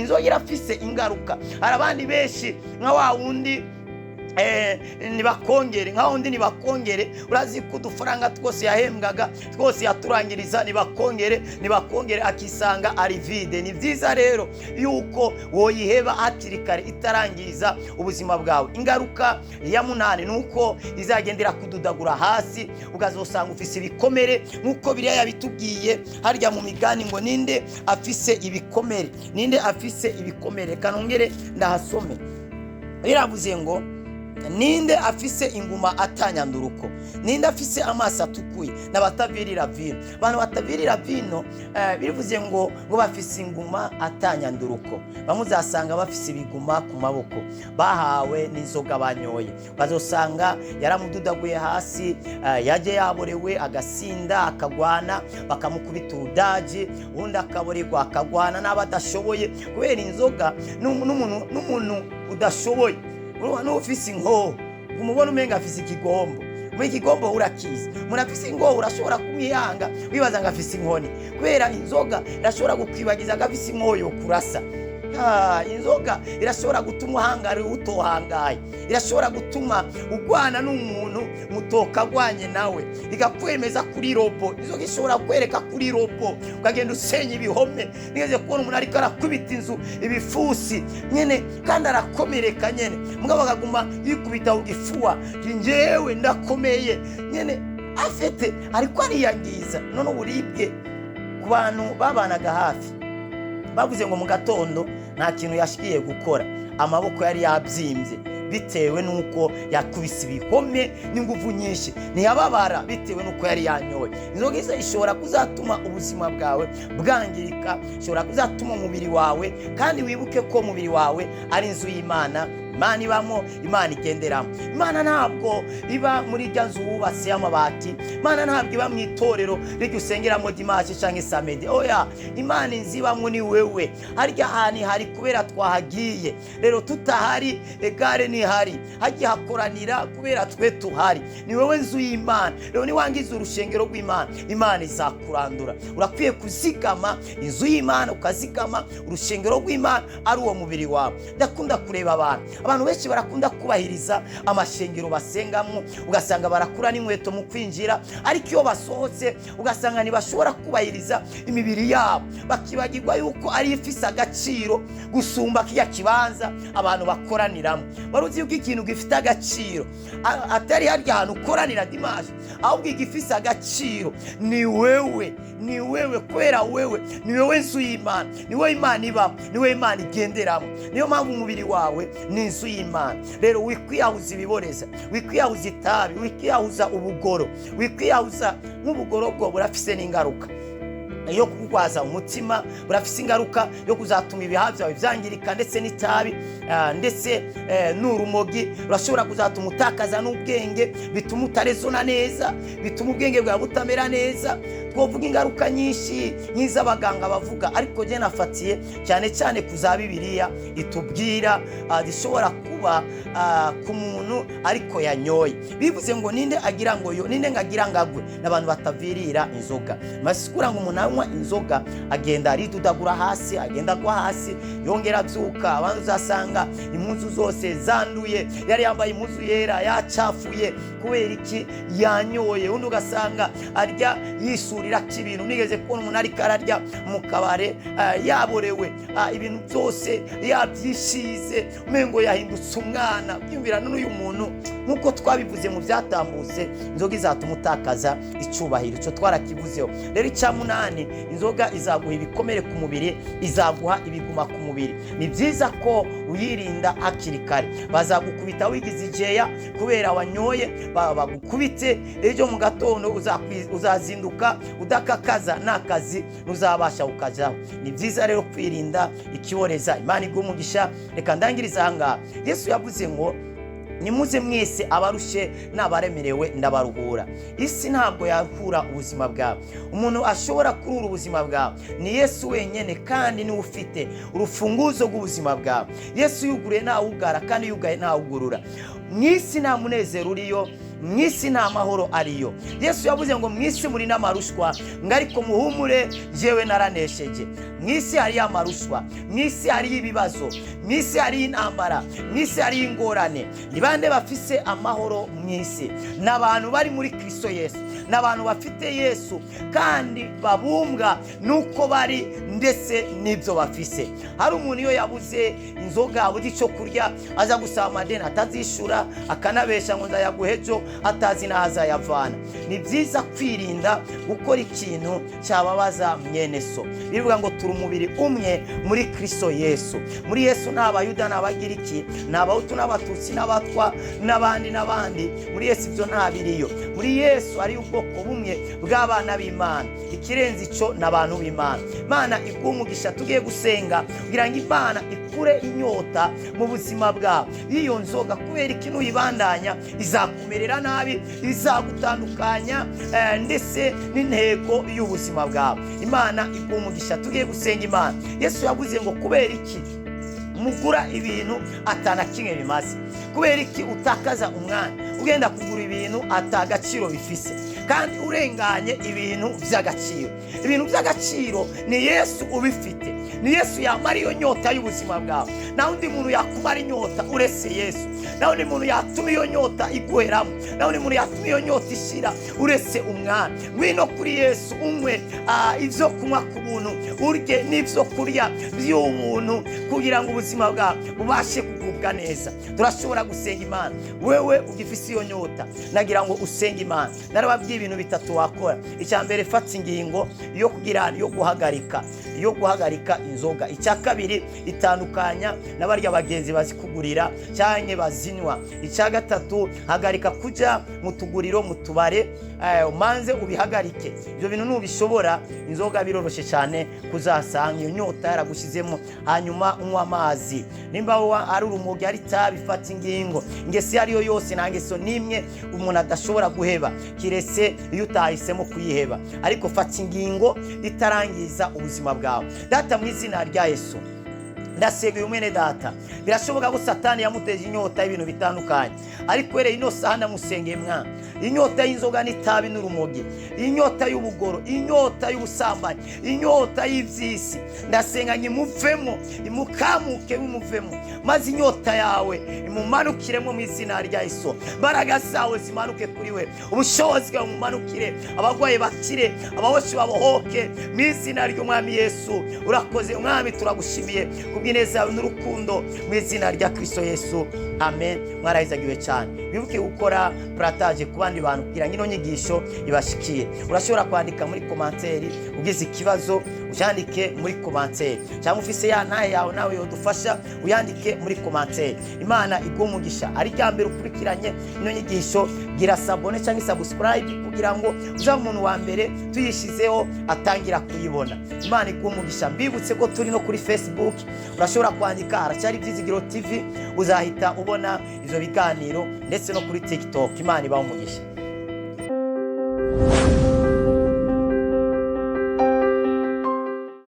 Inzoga irafise ingaruka. Hari abandi benshi nka wa wundi nibakongere, nka wundi nibakongere, urazi ko udufaranga twose yahembwaga twose yaturangiriza nibakongere, nibakongere, akisanga ari vide. Ni byiza rero yuko woyiheba hakiri kare itarangiza ubuzima bwawe. Ingaruka ya munani ni uko izagendera kududagura hasi, ukazosanga ufise ibikomere, nk'uko biriya yabitubwiye harya mu migani ngo ninde afise ibikomere, ninde afise ibikomere. Reka nongere ndahasome, biravuze ngo ninde afise inguma atanyanduruko, ninde afise amaso atukuye n'abatavirira vino. Abantu batavirira vino, bivuze ngo bafise inguma atanyanduruko. Bamwe uzasanga bafise ibiguma ku maboko bahawe n'inzoga banyoye, bazosanga yaramududaguye hasi, yaje yaborewe agasinda akagwana, bakamukubita urudaji, ubundi akaborerwa akagwana n'abadashoboye kubera inzoga. N'umuntu udashoboye, urumva n'ufise inkoho umubona umenga afise ikigombo, muri ikigombo urakizi. Umuntu afise ingoho urashobora kumwihanga wibaza ngo afise inkoni, kubera inzoga irashobora kukwibagiza ko afise inkoho yo kurasa. Inzoga irashobora gutuma uhangara utohangaye, irashobora gutuma ugwana n'umuntu mutokagwanye nawe, ikakwemeza kuri robo. Inzoga ishobora kwereka kuri robo ukagenda usenya ibihome. Nigeze kubona umuntu ariko arakubita inzu ibifusi nyene, kandi arakomereka nyene, mugabo akaguma yikubita ku gifuwa, njyewe ndakomeye nyene, afite ariko ariyangiza. None uburibwe ku bantu babanaga hafi bavuze ngo mu gatondo nta kintu yashikiye gukora, amaboko yari yabyimbye bitewe n'uko yakubise ibihome n'ingufu nyinshi, ntiyababara bitewe n'uko yari yanyoye. Inzoga izo ishobora kuzatuma ubuzima bwawe bwangirika, ishobora kuzatuma umubiri wawe, kandi wibuke ko umubiri wawe ari inzu y'Imana, Imana ibamo, Imana igenderamo. Imana ntabwo iba muri irya nzu wubatse y'amabati, Imana ntabwo iba mu itorero riryo usengeramo dimanche canke samedi. Oya, Imana inzu ibamwo ni wewe. Harya hantu hari kubera twahagiye, rero tutahari egare ntihari, hagiye hakoranira kubera twe tuhari. Ni wewe nzu y'Imana. Rero niwangiza urushengero rw'Imana, Imana izakurandura. Urakwiye kuzigama inzu y'Imana, ukazigama urushengero rw'Imana ari uwo mubiri wawe. Ndakunda kureba abantu benshi barakunda kubahiriza amashengero basengamo, ugasanga barakura n'inkweto mu kwinjira, ariko iyo basohotse ugasanga ntibashobora kubahiriza imibiri yabo, bakibagirwa yuko ari ifise agaciro gusumba kiya kibanza abantu bakoraniramo. Wari uzi yuko ikintu gifite agaciro atari harya hantu ukoranira dimanche, ahubwo igifise agaciro ni wewe, ni wewe, kubera wewe ni wewe nzu y'Imana, ni wewe Imana ibamo, ni wewe Imana igenderamo. Niyo mpamvu umubiri wawe ni inzu y'Imana. Rero wikwiyahuza ibiboreza, wikwiyahuza itabi, wikwiyahuza ubugoro, wikwiyahuza nk'ubugoro bwo burafise n'ingaruka yo kugwaza umutima, burafise ingaruka yo kuzatuma ibihaha byawe byangirika, ndetse n'itabi, ndetse n'urumogi urashobora kuzatuma utakaza n'ubwenge, bituma utarezona neza, bituma ubwenge bwawe butamera neza. Twovuga ingaruka nyinshi nk'iz'abaganga bavuga, ariko je nafatiye cyane cyane kuza Bibiliya itubwira zishobora kuba ku muntu ariko yanyoye. Bivuze ngo ninde agira ngo yo, ninde ngagira ngagwe, n'abantu batavirira inzoga. Masikura ngo umuntu anywa inzoga agenda aridudagura hasi, agenda agwa hasi, yongera abyuka. Abantu uzasanga impuzu zose zanduye, yari yambaye impuzu yera yacafuye kubera iki? Yanyoye. Undi ugasanga arya yisurira ibintu. Nigeze kubona umuntu ariko ararya mu kabare, yaborewe, ibintu byose yabyishize, umengo yahindutse umwana. Byumvira n'uyu muntu, nk'uko twabivuze mu byatambutse, inzoga izatuma utakaza icyubahiro, icyo twarakivuzeho. Rero icya munani, inzoga izaguha ibikomere ku mubiri, izaguha ibiguma ku mubiri. Ni byiza ko uyirinda hakiri kare. Bazagukubita wigize ijeya kubera wanyoye, bagukubite ejo mu gatondo uzazinduka udakakaza n'akazi ntuzabasha kukajaho. Ni byiza rero kwirinda ikiboreza. Imana iguhe umugisha. Reka ndangirize aha ngaha. Yesu yavuze ngo nimuze mwese abarushe n'abaremerewe ndabaruhura. Isi ntabwo yaruhura ubuzima bwawe. Umuntu ashobora kurura ubuzima bwawe ni Yesu wenyine, kandi niwe ufite urufunguzo rw'ubuzima bwawe. Yesu yuguruye ntawugara, kandi yugaye ntawugurura. Mu isi nta munezero uriyo, mu isi nta mahoro ariyo. Yesu yavuze ngo mu isi muri n'amarushwa, ngo ariko muhumure jewe naranesheje. Mu isi hariyo amarushwa, mu isi hariyo ibibazo, mu isi hariyo intambara, mu isi hariyo ingorane. Ni bande bafise amahoro mu isi? Ni abantu bari muri Kristo Yesu, ni abantu bafite Yesu kandi babumbwa nuko bari ndetse n'ibyo bafise. Hari umuntu iyo yabuze inzoga, abuze icyo kurya, aza gusaba amadeni atazishura, akanabesha ngo nzayaguhe ejo, atazi n'aho azayavana. Ni byiza kwirinda gukora ikintu cyababaza mwene so. Bivuga ngo turi umubiri umwe muri Kristo Yesu. Muri Yesu nta Bayuda n'Abagiriki, nta Abahutu n'Abatutsi n'Abatwa n'abandi n'abandi. Muri Yesu ibyo nta biriyo. Muri Yesu ari ubwoko bumwe bw'abana b'Imana. Ikirenze ico n'abantu b'Imana. Imana iguhe umugisha. Tugiye gusenga kugira ngo Imana ikure inyota mu buzima bwawe y'iyo nzoga, kubera ikintu uyibandanya izakumerera nabi, izagutandukanya ndetse n'intego y'ubuzima bwawe. Imana iguhe umugisha. Tugiye gusenga Imana. Yesu yavuze ngo kubera iki mugura ibintu atana kimwe bimaze? Kubera iki utakaza umwanya ugenda kugura ibintu atagaciro bifise, kandi urenganye ibintu by'agaciro? Ibintu by'agaciro ni Yesu ubifite, ni Yesu yamara iyo nyota y'ubuzima bwawe. Nta undi muntu yakumara inyota uretse Yesu, nta undi muntu yatuma iyo nyota iguheramo, nta undi muntu yatuma iyo nyota ishira uretse Umwami. Ngwino kuri Yesu unywe ibyo kunywa ku buntu, urye n'ibyo kurya by'ubuntu, kugira ngo ubuzima bwawe bubashe kugubwa neza. Turashobora gusenga Imana. Wewe ugifise iyo nyota, nagira ngo usenge Imana. Narababwiye ibintu bitatu wakora. Icya mbere, fata ingingo yo kugira yo guhagarika inzoga. Icya kabiri, itandukanya n'abarya bagenzi bazikugurira cyane bazinywa. Icya gatatu, hagarika kuja mu tuguriro, mu tubare, umanze ubihagarike. Ibyo bintu nubishobora, inzoga biroroshe cyane kuzasanga iyo nyota yaragushizemo. Hanyuma unywa amazi. Nimba ari urumogi, ari itabi, fata ingingo. Ingeso iyo ariyo yose, nta ngeso n'imwe umuntu adashobora guheba, kiretse iyo utahisemo kuyiheba. Ariko fata ingingo itarangiza ubuzima bwawe. Data, mu izina rya Yesu, ndasenga uyu mwene data. Birashoboka ko Satani yamuteje inyota y'ibintu bitandukanye, ariko rero ino saha ndamusengeye mwana. Inyota y'inzoga n'itabi n'urumogi, inyota y'ubugoro, inyota y'ubusambanyi, inyota y'iby'isi, ndasenga imuvemo, imukamuke bimuvemo, maze inyota yawe imumanukiremo mu izina rya Yesu. Imbaraga zawe zimanuke kuri we, ubushobozi bwawe bumanukire, abarwayi bakire, ababoshyi babohoke mu izina ry'Umwami Yesu. Urakoze Umwami, turagushimiye kubw'ineza yawe n'urukundo mu izina rya Kristo Yesu, amen. Mwarahizagiwe cyane. Wibuke gukora partage ku bandi bantu kugira ngo ino nyigisho ibashikiye. Urashobora kwandika muri commentaire ugize ikibazo, uyandike muri commentaire, cyangwa ufise ya ntahe yawe nawe yodufasha, uyandike muri commentaire. Imana iguhe umugisha. Ari rya mbere ukurikiranye ino nyigisho, gira s'abonner cyangwa subscribe kugira ngo uzabe umuntu wa mbere tuyishizeho atangira kuyibona. Imana iguhe umugisha. Mbibutse ko turi no kuri Facebook, urashobora kwandika Haracyari Ibyizigiro TV, uzahita ubona ivyo biganiro, ndetse no kuri TikTok. Imana ibahe umugisha.